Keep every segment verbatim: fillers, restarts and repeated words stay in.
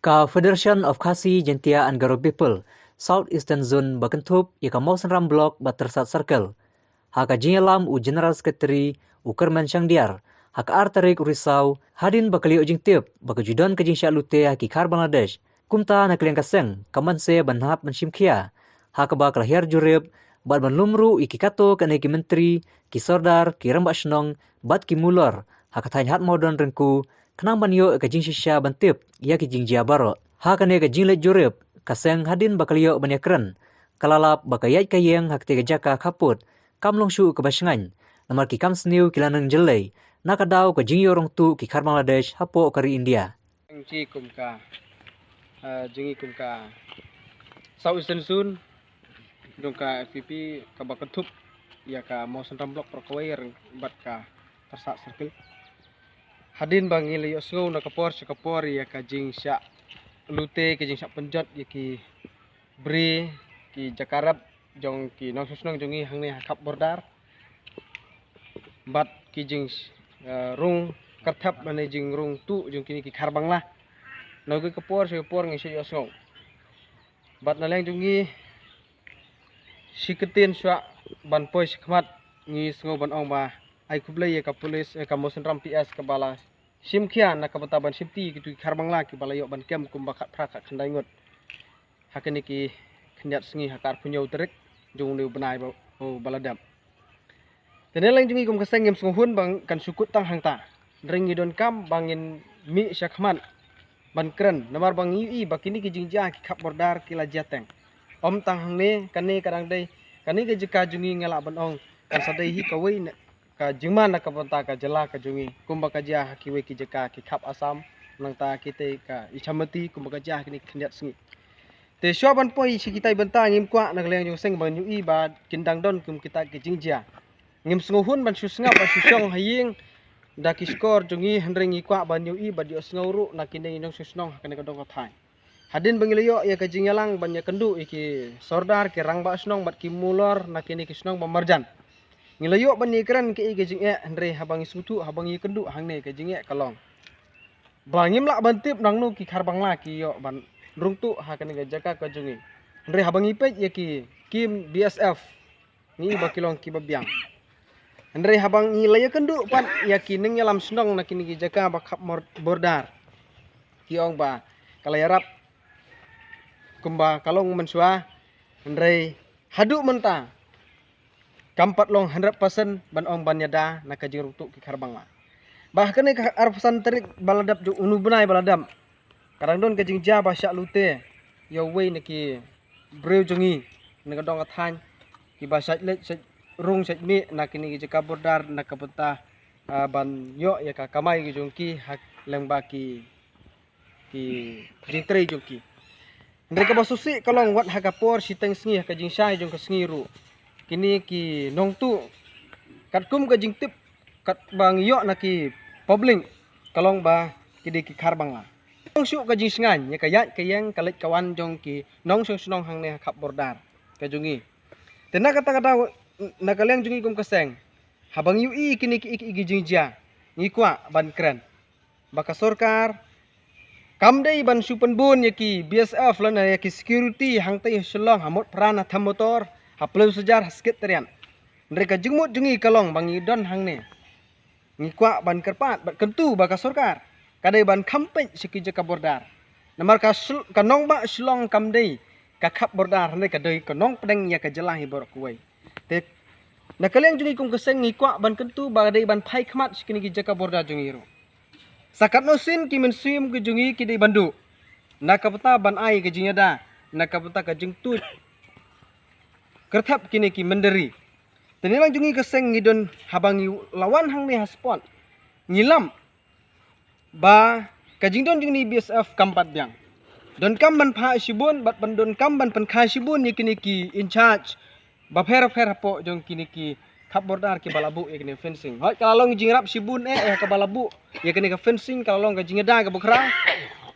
Ka Federation of Khasi Jaintia and Garo People South Eastern Zone ba kynthup ïa ka Mawsynram Block bad Tyrsad Circle, ha ka jingïalam u General Secretary u Kyrmen Shangdiar, ha ka ar tarik u Risaw, hadien ba ka la ïoh jingtip ba ka ju don ka jingshah lute ha ki Khar Bangladesh, kumta na ka liang ka seng ka mynse ban hap ban shim khia, ha kaba ka la hiar jurip bad ban lum ruh ïa ki katto katne ki myntri, ki sordar, ki rangbah shnong bad ki mulor ha ka thaiñ Hat Mawdon Rengku, khnang ban ïoh ïa ka jingshisha ban tip ïa ki jingjia baroh. Ha kane ka jingleit jurip, ka seng hadien ba ka la ïoh ban ïakren, ka la lap ba ka ïaid ka ïeng ha katei ka jaka khappud kam long shuh kaba shngaiñ, namar ki kam sniew ki la nang jyllei na ka daw ka jingïoh rung tuh ki Khar Bangladesh hapoh ka ri India. Jong ngi kum ka, ah, jong ngi kum ka South Eastern Zone jong ka F P P, kaba kynthup ïa ka Mawsynram Block baroh kawei bad ka Tyrsad Circle. Hadien ba ngi la ïohsngew na ka por sha ka por ïa ka jingshah lute, ka jingshah pynjot ïa ki bri, ki jaka rep jong ki nongshong shnong jong ngi hangne ha khap border, bad ki jing, eh, rung kyrthep lane jingrung tuh jong kine ki Khar Bangla. Na kawei ka por sha ka por ngi shah ïohsngew. Bad na liang jong ngi, shi kyntien shuwa ban poi shakhmat, ngi sngew ban ong ba ai khublei ïa ka police, ïa ka Mawsynram P S kaba la shim khia na ka bynta ban shimti ïa kito ki Khar Bangla kiba la ïoh ban kem kumba khatphra khatkhyndai ngut ha kine ki khyndiat sngi ha ka arphew hynñiew tarik jong une u bnai ba, ba la dep. Te na liang jong ngi kum ka seng ngim sngewhun ba kan shu kut tang hangta. Hynrei ngi donkam ba ngin mih shakhmat ban kren, namar ba ngi ïohi ba kine ki jingjia ha ki khap border ki la jia teng. Ym tang hangne, kane ka dang dei, kane ka jaka jong ngi nga lah ban ong kan sa dei hi kawei na ka jingman na ka bynta ka jylla ka jong ngi, kumba ka jia ha kiwei ki jaka ki khap Assam, nangta kitei ka Ichamati, kumba ka jia ha kine ki khyndiat sngi. Te shuwa ban poi sha kitai bynta, ngim kwah na ka liang jong seng ban ïohi ba kin dang don kum kita ki jingjia. Ngim sngewhun ban shu sngap, ban shu shong ha ïing da ki shkor jong ngi, hynrei ngi kwah ban ïohi bad ïohsngew ruh na kine ki nongshong shnong ha kane ka dong ka thaiñ. Hadien ba ngi la ïoh ïa ka jingïalang ban ïakynduh ïa ki sordar, ki rangbah shnong bad ki mulor na kine ki shnong ba marjan, ngi la ïoh ban ïakren kaei ka jingeh, hynrei haba ngi sngewthuh, haba ngi ïakynduh hangne, ka jingeh ka long ba ngim lah ban tip nangno ki Khar Bangla ki ïoh ban rung tuh ha kane ka jaka ka jong ngi. Hynrei haba ngi peit ïa ki kim B S F, ngi i ba ki long kiba biang. Hynrei haba ngi la ïakynduh pat ïa ki nongïalam shnong na kine ki jaka ba khap mor-, border, ki ong ba ka la ïarap kumba ka long mynshuwa, hynrei haduh mynta kam pat long hundred percent ban ong ban ïada na ka jingrung tuh ki Khar Bangla. Ba ha kane ka arphew san tarik ba la dep jong une u bnai ba la dep, ka dang don ka jingjia ba shah lute ïa uwei na ki briew jong ngi na ka dong ka thaiñ, kiba shah leit shah rung shah mih na kine ki jaka border na ka bynta, ah, ban ïoh ïa ka kamai ki jong ki ha lyngba ki, ki jingtrei jong ki. Hynrei kaba sngewsih ka long wat ha ka por shiteng sngi, ha ka jingshai jong ka sngi ruh, kine ki nongtuh, katkum ka jingtip katba ngi ïoh na ki public, ka long ba ki dei ki Khar Bangla. Long shuh ka jingshngaiñ ïa ka ïaid ka ïeng, ka leit ka wan jong ki nongshong shnong hangne ha khap border ka jong ngi. Te na kata ka daw, na ka liang jong ngi kum ka seng, haba ngi ïohi kine ki, ki, ki jingjia, ngi kwah ban kren ba ka sorkar kam dei ban shu pynbun ïa ki B S F lane ïa ki security hangtei ha Shillong, ha Motphran, ha Them Motor, ha Palusajar, ha Secretariat. Hynrei ka jingmut jong ngi ka long ba ngi don hangne, ngi kwah ban kyrpad bad kyntu ba ka sorkar ka dei ban kham peit sha ki jaka border. Namar ka Shil-, ka nongbah Shillong kam dei ka khap border, hynrei ka dei ka nongpdeng ïa ka jylla hi baroh kawei. Te na ka liang jong ngi kum ka seng, ngi kwah ban kyntu ba ka dei ban phai khmat sha kine ki jaka border jong ngi ruh. Sa katno sien ki mynsiem ki jong ngi ki dei ban duh na ka bynta ban ai ka jingïada, na ka bynta ka jingtuid kyrthep kine ki mynder ri. Te na liang jong ngi ka seng, ngi don, haba ngi la wan hangne ha spot, ngi lap ba ka jingdon jong kine B S F kam pat biang. Donkam ban phah shibun bad ban donkam ban pynkha shibun ïa kine ki in charge bapher bapher hapoh jong kine ki khap border kiba la buh ïa kine fencing. Hooid, ka la long jingïarap shibun eh, eh, kaba la buh ïa kine ka fencing, ka la long ka jingïada kaba khraw.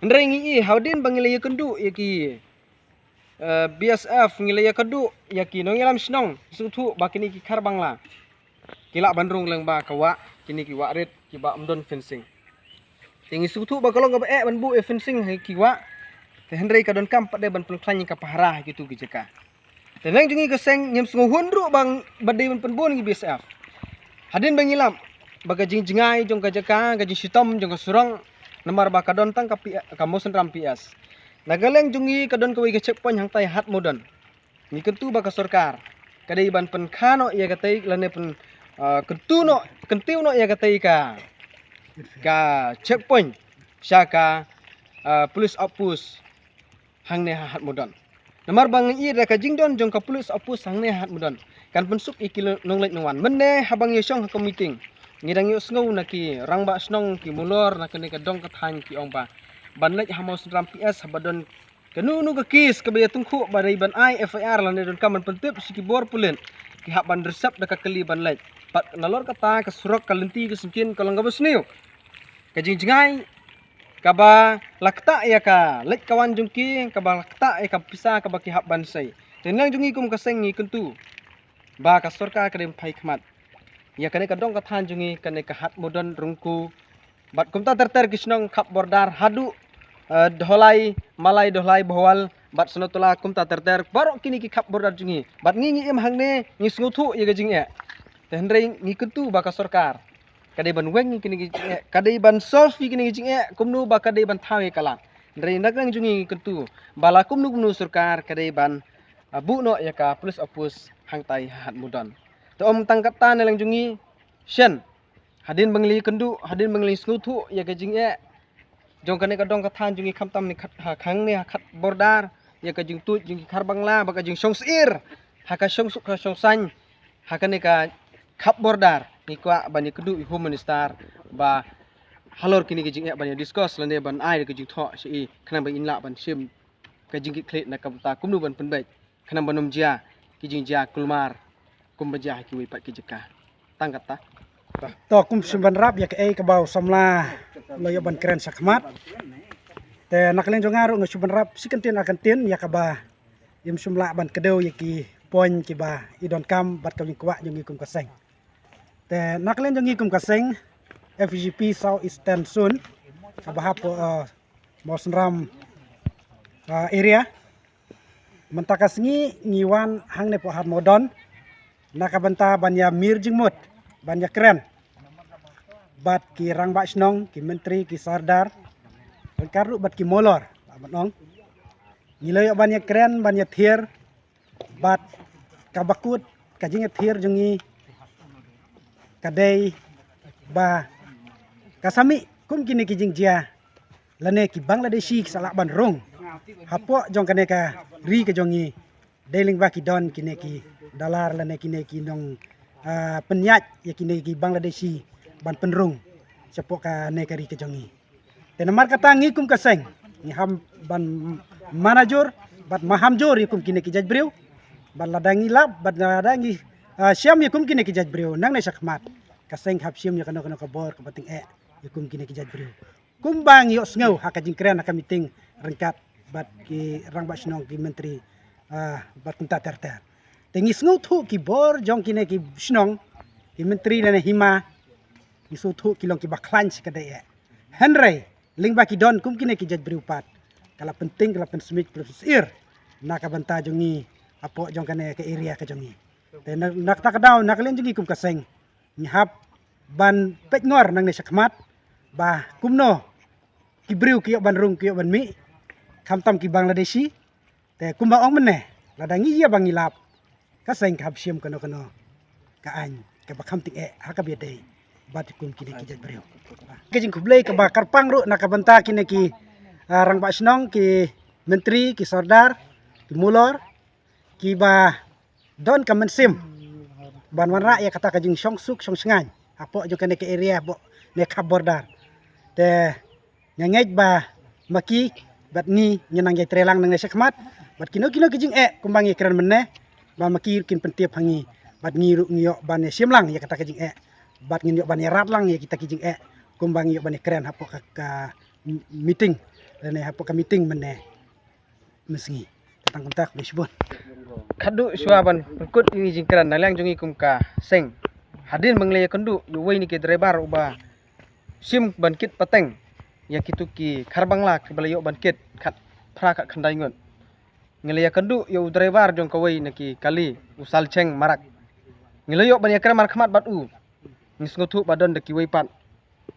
Hynrei ngi i, hadien ba ngi la ïakynduh ïa ki, eh, B S F, ngi la ïakynduh ïa ki nongïalam shnong, sngewthuh ba kine ki Khar Bangla ki lah ban rung lyngba ka wah, kine ki wah rit kiba ym don fencing. Te ngi sngewthuh ba ka long kaba eh ban buh ïa fencing ha ki wah, Te hynrei ka donkam pat de ban pynkhlaiñ ïa ka pahara ha kitu ki jaka. Te nang jong ngi ka seng ngim sngewhun ruh ba dei ban pynbun ki B S F. Hadien ba ngi lap ba ka jingjngai jong ka jaka, ka jingshitom jong ka surok, namar ba ka don tang ka P-, ka Mawsynram P S. Na ka liang jong ngi ka don kawei ka checkpoint hangtai Hat Mudon. Ngi kyntu ba ka sorkar ka dei ban pynkha noh ïa katei lane pyn, ah, kyntu noh, kyntiew noh ïa katei ka, ka checkpoint sha ka, ah, police outpost hangne ha Hat Mudon. Namar ba ngi ïohi da ka jingdon jong ka police outpost hangne ha Hat Mudon kan pynsuk ïa ki nongleit nongwan. Mynne haba ngi ïashong ha ka meeting, ngi dang ïohsngew na ki rangbah shnong, ki mulor na kane ka dong ka thaiñ ki ong ba ban leit ha Mawsynram P S haba don kano kano ka case kaba ïa tyngkhuh ba dei ban ai F I R lane donkam ban pyntip sha ki bor pulit, ki hap ban reserve da ka kali ban leit. Bad nalor kata ka surok, ka lynti ka syngkien ka long kaba sniew. Ka jingjngai kaba la ktah ïa ka leit ka wan jong ki, kaba la ktah ïa ka pisa kaba ki hap ban sei. Te nang jong ngi kum ka seng ngi kyntu ba ka sorkar ka dei ban phai khmat ïa kane ka dong ka thaiñ jong ngi, kane ka Hat Mudon, Rungku, bad kumta ter ter ki shnong khap border haduh, eh, Dholai, Malai, Dholai, Bhowal bad Sonatula, kumta ter ter baroh kine ki khap border jong ngi. Bad ngi ngi im hangne ngi sngewthuh ïa ka jingeh. Te hynrei ngi kyntu ba ka sorkar ka dei ban weng ïa kine ki jingeh, ka dei ban solve ïa kine ki jingeh, kumno ba ka dei ban thaw ïa ka lad. Hynrei na ka liang jong ngi ngi kyntu ba la kumno kumno sorkar ka dei ban, ah, buh noh ïa ka police outpost hangtai ha Hat Mudon. Te ym tang katta, na liang jong ngi shen, hadien ba ngi la ïakynduh, hadien ba ngi la ïasngewthuh ïa ka jingeh jong kane ka dong ka thaiñ jong ngi, khamtam ne khat, ha, hangne ha khat border, ïa ka jingtuid jong ki Khar Bangla bad ka jingshong syier ha ka shongsuk ka shongsaiñ ha kane ka khap border, ngi kwah ban ïakynduh ïa u Home Minister ba halor kine ki jingeh ban ïa discuss lane ban ai ka jingthoh sha i khnang ba in lah ban shim ka jingkitkhlieh na ka bynta kumno ban pynbeit khnang ban ym jia ki jingjia kulmar kumba jia ha kiwei pat ki jaka. Tang katta. To, kum shim ban wrap ïa kaei kaba u samla u la ïoh ban kren shakhmat. Te na ka liang jong nga ruh nga shim ban wrap shi kyntien ar kyntien ïa kaba im shym lah ban kdew ïa ki point kiba i donkam bad ka jingkwah jong ngi kum ka seng. Te na ka liang jong ngi kum ka seng F G P South Eastern Zone kaba hap, eh, Mawsynram, eh, area. Mynta ka sngi ngi wan hangne poh Hat Mudon na ka bynta ban ïa mir jingmut, ban ïa kren bad ki rangbah shnong, ki myntri, ki sordar, ryngkat ruh bad ki molor, lah ban ong. Ngi la ïoh ban ïa kren, ban ïa thier bad kaba kut ka jingïathier jong ngi ka dei ba ka sa mih kum kine ki jingjia lane ki Bangladeshi ki sa lah ban rung hapoh jong kane ka ri ka jong ngi. Dei lyngba ki don kine ki dalar lane kine ki nong, ah, pynïaid ïa kine ki Bangladeshi ban pynrung shapoh kane ka ri ka jong ngi. Te namar kata ngi kum ka seng ngi ham ban manajur bad maham jur ïa kum kine ki jait briew. Bad lada ngi lap bad lada ngi, ah, shem ïa kum kine ki jait briew nangne shakhmat, ka seng hap shem ïa kano kano ka bor kaba tyngeh ïa kum kine ki jait briew. Kumba ngi ïohsngew ha ka jingkren ha ka meeting ryngkat bad ki rangbah shnong, ki myntri, ah, bad kumta ter ter. Te ngi sngewthuh ki bor jong kine ki shnong, ki myntri lane hima, ngi sngewthuh ki long kiba khlaiñ shi ka dei eh. Hynrei lyngba ki don kum kine ki jait briew pat, ka la pynting, ka la pynsmit, ka la pynsyier na ka bynta jong ngi hapoh jong kane ka area ka jong ngi. Te na, na kata ka daw na ka liang jong ngi kum ka seng ngi hap ban peit ngor nangne shakhmat ba kumno ki briew ki ïoh ban rung, ki ïoh ban mih, khamtam ki Bangladeshi. Te kumba ong mynne, lada ngi ïa ba ngi lap, ka seng ka hap shem kano kano ka aiñ kaba kham tyngeh ha kaba ïadei bad kum kine ki jait briew. Ka jingkhublei kaba kyrpang ruh na ka bynta kine ki, ah, rangbah shnong, ki myntri, ki sordar, ki mulor, kiba don ka mynsiem ban wanrah ïa kata ka jingshong suk shong shngaiñ hapoh jong kane ka area hapoh ne khap border. Te nga ngeit ba ma ki bad ngi ngin nang ïai trei lang nangne shakhmat bad kino kino ki jingeh kumba ngi kren mynne ba ma ki ruh kin pyntip ha ngi bad ngi ruh ngi ïoh ban ïashim lang ïa kata ka jingeh bad ngin ïoh ban ïarap lang ïa kita ki jingeh kumba ngi ïoh ban ïakren hapoh ka, ka meeting lane hapoh ka meeting mynne. Mynsngi. Te tang kumta, khublei shibun. Khadduh shuwa ban pynkut ïa ki jingkren na liang jong ngi kum ka seng, hadien ba ngi la ïakynduh ïa uwei na ki driver uba shim ban kit pateng ïa kitu ki Khar Bangla kiba la ïoh ban kit, khad phra khatkhyndai ngut. Ngi la ïakynduh ïa u driver jong kawei na ki kali, u Salcheng Marak. Ngi la ïoh ban ïakren markhmat bad u. Ngi sngewthuh ba don da kiwei pat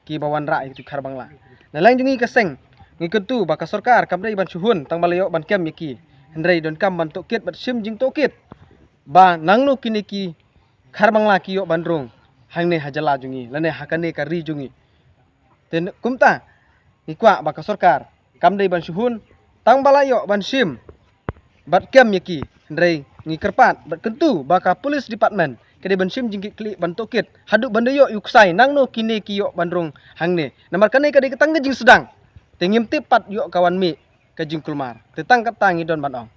kiba wanrah ïa ki khar Bangla. Na liang jong ngi ka seng, ngi kyntu ba ka sorkar kam dei ban shu hun tang ba la ïoh ban kem ïa ki. Hynrei donkam ban tohkit bad shim jingtohkit ba nangno kine ki khar Bangla ki ïoh ban rung hangne ha jylla jong ngi lane ha kane ka ri jong ngi. Te kumta ngi kwah ba ka sorkar kam dei ban shu hun tang ba la ïoh ban shim bad kem ïa ki. Hynrei ngi kyrpad bad kyntu ba ka police department ka dei ban shim jingkitkhlieh ban tohkit haduh ban da ïoh ïa u ksai nangno kine ki ïoh ban rung hangne. Namar kane ka dei ka tang ka jingsdang. Te ngim tip pat ïoh ka wan mih ka jingkulmar. Te tang kata ngi don ban ong.